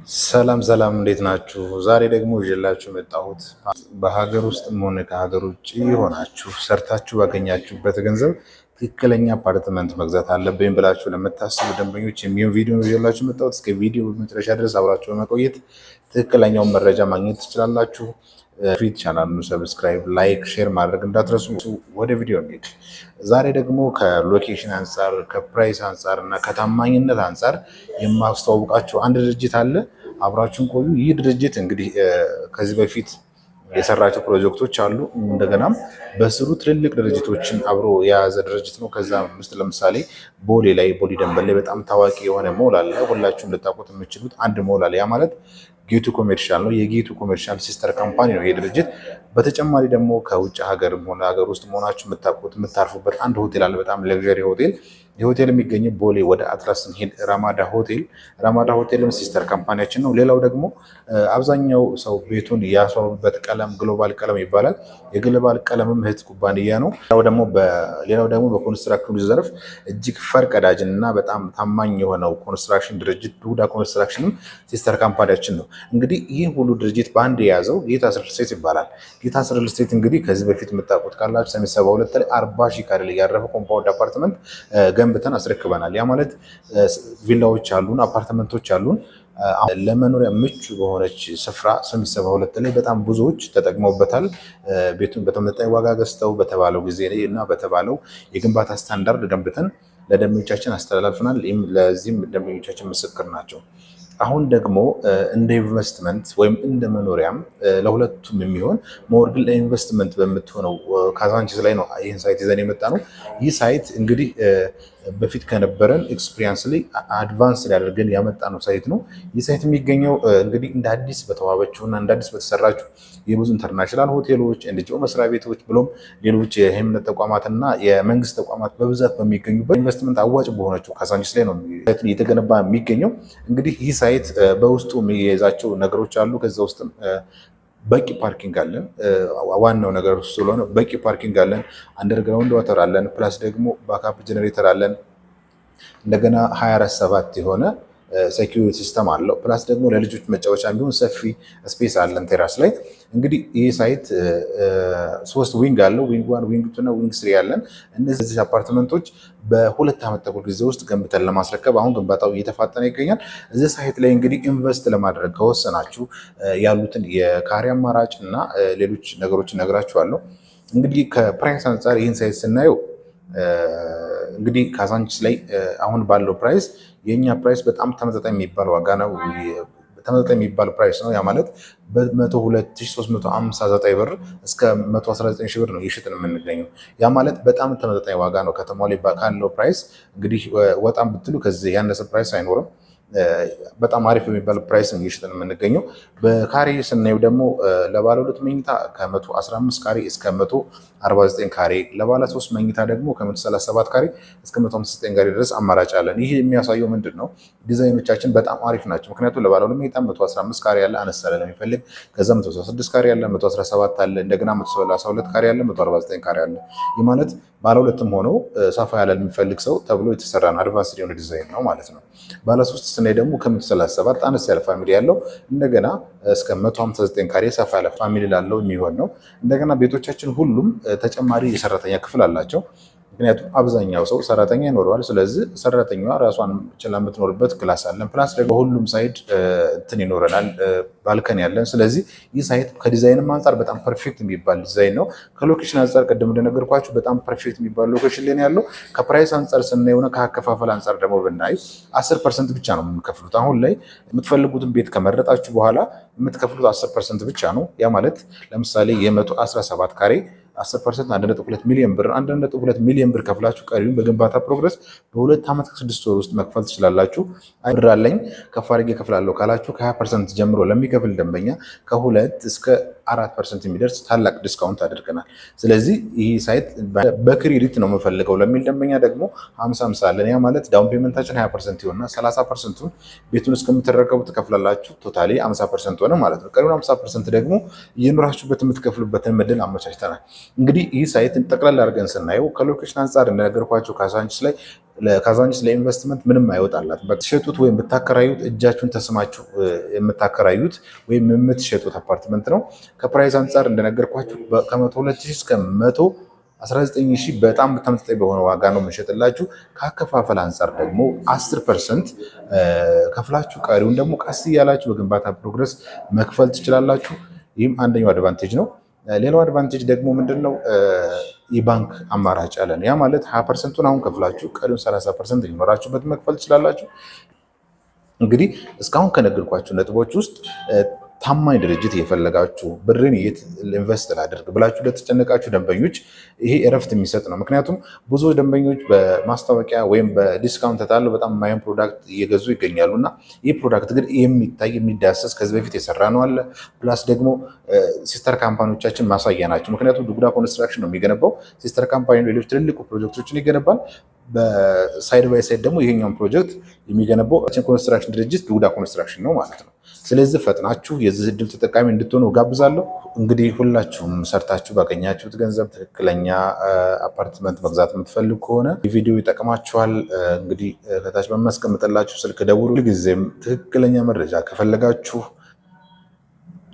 ሰላም ሰላም፣ እንዴት ናችሁ? ዛሬ ደግሞ ይዤላችሁ የመጣሁት በሀገር ውስጥም ሆነ ከሀገር ውጭ ሆናችሁ ሰርታችሁ ባገኛችሁበት ገንዘብ ትክክለኛ አፓርትመንት መግዛት አለብኝ ብላችሁ ለምታስቡ ደንበኞች የሚሆን ቪዲዮ ነው ይዤላችሁ የመጣሁት። እስከ ቪዲዮ መጨረሻ ድረስ አብራችሁ በመቆየት ትክክለኛውን መረጃ ማግኘት ትችላላችሁ። ፊት ቻናሉን subscribe፣ like፣ share ማድረግ እንዳትረሱ። ወደ ቪዲዮ እንሂድ። ዛሬ ደግሞ ከ location አንጻር፣ ከ price አንጻር እና ከታማኝነት አንጻር የማስተዋውቃችሁ አንድ ድርጅት አለ። አብራችሁን ቆዩ። ይህ ድርጅት እንግዲህ ከዚህ በፊት የሰራቸው ፕሮጀክቶች አሉ። እንደገናም በስሩ ትልልቅ ድርጅቶችን አብሮ የያዘ ድርጅት ነው። ከዛ ውስጥ ለምሳሌ ቦሌ ላይ፣ ቦሌ ደንበል ላይ በጣም ታዋቂ የሆነ ሞል አለ። ሁላችሁም ልታውቁት የምችሉት አንድ ሞል አለ። ያ ማለት ጌቱ ኮሜርሻል ነው። የጌቱ ኮሜርሻል sister company ነው ይህ ድርጅት። በተጨማሪ ደግሞ ከውጭ ሀገርም ሆነ ሀገር ውስጥ መሆናችሁ የምታውቁት የምታርፉበት አንድ ሆቴል አለ። በጣም luxury ሆቴል። የሆቴል የሚገኘው ቦሌ ወደ አትላስ ስንሄድ ራማዳ ሆቴል፣ ራማዳ ሆቴልም sister company ያችን ነው። ሌላው ደግሞ አብዛኛው ሰው ቤቱን ያስዋቡበት ቀለም ግሎባል ቀለም ይባላል። የግሎባል ቀለምም እህት ኩባንያ ነው። ሌላው ደግሞ በኮንስትራክሽን ዘርፍ እጅግ ፈርቀዳጅ እና በጣም ታማኝ የሆነው ኮንስትራክሽን ድርጅት ዱዳ ኮንስትራክሽንም sister company ያችን ነው። እንግዲህ ይህ ሁሉ ድርጅት በአንድ የያዘው ጌታስ ሪል ስቴት ይባላል። ጌታስ ሪል ስቴት እንግዲህ ከዚህ በፊት የምታውቁት ካላችሁ ሰሚት 72 ላይ 40,000 ካሬ ላይ ያረፈ compound አፓርትመንት ገንብተን አስረክበናል። ያ ማለት ቪላዎች አሉን፣ አፓርትመንቶች አሉን። ለመኖሪያ ምቹ በሆነች ስፍራ ሰሚት 72 ላይ በጣም ብዙዎች ተጠቅመውበታል። ቤቱን በተመጣጣኝ ዋጋ ገዝተው በተባለው ጊዜ እና በተባለው የግንባታ ስታንዳርድ ገንብተን ለደንበኞቻችን አስተላልፈናል። ለዚህም ደንበኞቻችን ምስክር ናቸው። አሁን ደግሞ እንደ ኢንቨስትመንት ወይም እንደ መኖሪያም ለሁለቱም የሚሆን፣ more ግን ለኢንቨስትመንት በምትሆነው ካዛንቺስ ላይ ነው ይህን site ይዘን የመጣነው። ይህ site እንግዲህ በፊት ከነበረን experience ላይ advance ሊያደርገን ያመጣነው site ነው። ይህ site የሚገኘው እንግዲህ እንደ አዲስ በተዋበችው እና እንደ አዲስ በተሰራችው የብዙ international ሆቴሎች፣ NGO መስሪያ ቤቶች ብሎም ሌሎች የእምነት ተቋማትና የመንግስት ተቋማት በብዛት በሚገኙበት ኢንቨስትመንት አዋጭ በሆነችው ካዛንቺስ ላይ ነው እየተገነባ የሚገኘው። እንግዲህ ይህ site በውስጡ የሚይዛቸው ነገሮች አሉ። ከዛ ውስጥም በቂ parking አለን። ዋናው ነገር ስለሆነ በቂ parking አለን። Underground water አለን። Plus ደግሞ backup generator አለን። እንደገና 24/7 የሆነ security system አለው። Plus ደግሞ ለልጆች መጫወቻ የሚሆን ሰፊ space አለን terrace ላይ። እንግዲህ ይህ site ሶስት wing አለው። Wing one፣ wing two እና wing three አለን። እነዚህ አፓርትመንቶች በ2 ዓመት ተኩል ጊዜ ውስጥ ገንብተን ለማስረከብ አሁን ግንባታው እየተፋጠነ ይገኛል። እዚህ site ላይ እንግዲህ invest ለማድረግ ከወሰናችሁ ያሉትን የካሬ አማራጭ እና ሌሎች ነገሮችን እነግራችኋለሁ። እንግዲህ ከ price አንጻር ይህን site ስናየው እንግዲህ ካዛንቺስ ላይ አሁን ባለው price የእኛ price በጣም ተመጣጣኝ የሚባል ዋጋ ነው። ተመጣጣኝ የሚባል price ነው። ያ ማለት በ102,359 ብር እስከ 119,000 ብር ነው እየሸጥን የምንገኘው። ያ ማለት በጣም ተመጣጣኝ ዋጋ ነው። ከተማው ላይ ካለው price እንግዲህ ወጣም ብትሉ ከዚህ ያነሰ price አይኖርም። በጣም አሪፍ የሚባል price ነው እየሸጥን የምንገኘው። በካሬ ስናየው ደግሞ ለባለ ሁለት መኝታ ከ115 ካሬ እስከ 149 ካሬ፣ ለባለ ሶስት መኝታ ደግሞ ከ137 ካሬ እስከ 159 ካሬ ድረስ አማራጭ አለን። ይህ የሚያሳየው ምንድን ነው? ዲዛይኖቻችን በጣም አሪፍ ናቸው። ምክንያቱም ለባለ ሁለት መኝታ 115 ካሬ ያለ አነስ ያለ ለሚፈልግ፣ ከዛ 116 ካሬ ያለ፣ 117 አለ፣ እንደገና 132 ካሬ ያለ፣ 149 ካሬ አለ። ይህ ማለት ባለ ሁለትም ሆኖ ሰፋ ያለ ለሚፈልግ ሰው ተብሎ የተሰራ ነው። Advanced የሆነ ዲዛይን ነው ማለት ነው። ባለ ሶስት ስናይ ደግሞ ከ137 አነስ ያለ family ያለው እንደገና እስከ 159 ካሬ ሰፋ ያለ family ላለው የሚሆን ነው። እንደገና ቤቶቻችን ሁሉም ተጨማሪ የሰራተኛ ክፍል አላቸው። ምክንያቱም አብዛኛው ሰው ሰራተኛ ይኖረዋል። ስለዚህ ሰራተኛዋ ራሷን ችላ የምትኖርበት class አለን። Plus ደግሞ በሁሉም side እንትን ይኖረናል፣ balcony ያለን። ስለዚህ ይህ site ከዲዛይንም አንጻር በጣም perfect የሚባል ዲዛይን ነው። ከ location አንጻር ቅድም እንደነገርኳችሁ በጣም perfect የሚባል location ላይ ያለው። ከ price አንጻር ስናየው ከአከፋፈል አንጻር ደግሞ ብናይ 10% ብቻ ነው የምትከፍሉት። አሁን ላይ የምትፈልጉትን ቤት ከመረጣችሁ በኋላ የምትከፍሉት 10% ብቻ ነው። ያ ማለት ለምሳሌ የ117 ካሬ 10% 1.2 ሚሊዮን ብር፣ 1.2 ሚሊዮን ብር ከፍላችሁ ቀሪውን በግንባታ progress በ2 ዓመት ከ6 ወር ውስጥ መክፈል ትችላላችሁ። ብር አለኝ ከፍ አድርጌ እከፍላለሁ ካላችሁ ከ20% ጀምሮ ለሚከፍል ደንበኛ ከ2 እስከ 4% የሚደርስ ታላቅ discount አድርገናል። ስለዚህ ይህ site በ credit ነው የምፈልገው ለሚል ደንበኛ ደግሞ 50/50 አለን። ያ ማለት down payment ኣችን 20% ይሆንና 30% ኡን ቤቱን እስከምትረከቡ ትከፍላላችሁ። Totally 50% ሆነ ማለት ነው። ቀሪውን 50% ደግሞ እየኖራችሁበት የምትከፍሉበትን እድል አመቻችተናል። እንግዲህ ይህ site ጠቅላላ አድርገን ስናየው ከ location አንጻር እንደነገርኳችሁ ካዛንቺስ ላይ፣ ለካዛንቺስ ለኢንቨስትመንት ምንም አይወጣላት። ብትሸጡት ወይም ብታከራዩት እጃችሁን ተስማችሁ የምታከራዩት ወይም የምትሸጡት አፓርትመንት ነው። ከ price አንጻር እንደነገርኳችሁ ከ102,000 እስከ 119,000 በጣም ተመጣጣኝ በሆነ ዋጋ ነው የምንሸጥላችሁ። ከአከፋፈል አንጻር ደግሞ 10% ከፍላችሁ ቀሪውን ደግሞ ቀስ እያላችሁ በግንባታ progress መክፈል ትችላላችሁ። ይህም አንደኛው advantage ነው። ሌላው advantage ደግሞ ምንድን ነው? የባንክ አማራጭ አለን። ያ ማለት 20%ኡን አሁን ከፍላችሁ ቀሪውን 30% እየኖራችሁበት መክፈል ትችላላችሁ። እንግዲህ እስካሁን ከነገርኳችሁ ነጥቦች ውስጥ ታማኝ ድርጅት እየፈለጋችሁ ብርን የት invest ላድርግ ብላችሁ ለተጨነቃችሁ ደንበኞች ይሄ እረፍት የሚሰጥ ነው። ምክንያቱም ብዙ ደንበኞች በማስታወቂያ ወይም በ discount ተታለው በጣም የማይሆን product እየገዙ ይገኛሉ እና ይህ product ግን የሚታይ፣ የሚዳሰስ፣ ከዚህ በፊት የሰራ ነው አለ፣ plus ደግሞ sister company ዎቻችን ማሳያ ናቸው። ምክንያቱም ዱጉዳ ኮንስትራክሽን ነው የሚገነባው። Sister company ሌሎች ትልልቁ ፕሮጀክቶችን ይገነባል። በ side by side ደግሞ ይሄኛውን ፕሮጀክት የሚገነባው ኮንስትራክሽን ድርጅት ዱጉዳ ኮንስትራክሽን ነው ማለት ነው። ስለዚህ ፈጥናችሁ የዚህ እድል ተጠቃሚ እንድትሆኑ ጋብዛለሁ። እንግዲህ ሁላችሁም ሰርታችሁ ባገኛችሁት ገንዘብ ትክክለኛ አፓርትመንት መግዛት የምትፈልጉ ከሆነ ቪዲዮ ይጠቅማችኋል። እንግዲህ ከታች በማስቀምጥላችሁ ስልክ ደውሉ። ሁልጊዜም ትክክለኛ መረጃ ከፈለጋችሁ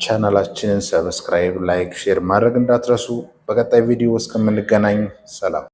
ቻናላችንን subscribe፣ like፣ share ማድረግ እንዳትረሱ። በቀጣይ ቪዲዮ እስከምንገናኝ ሰላም።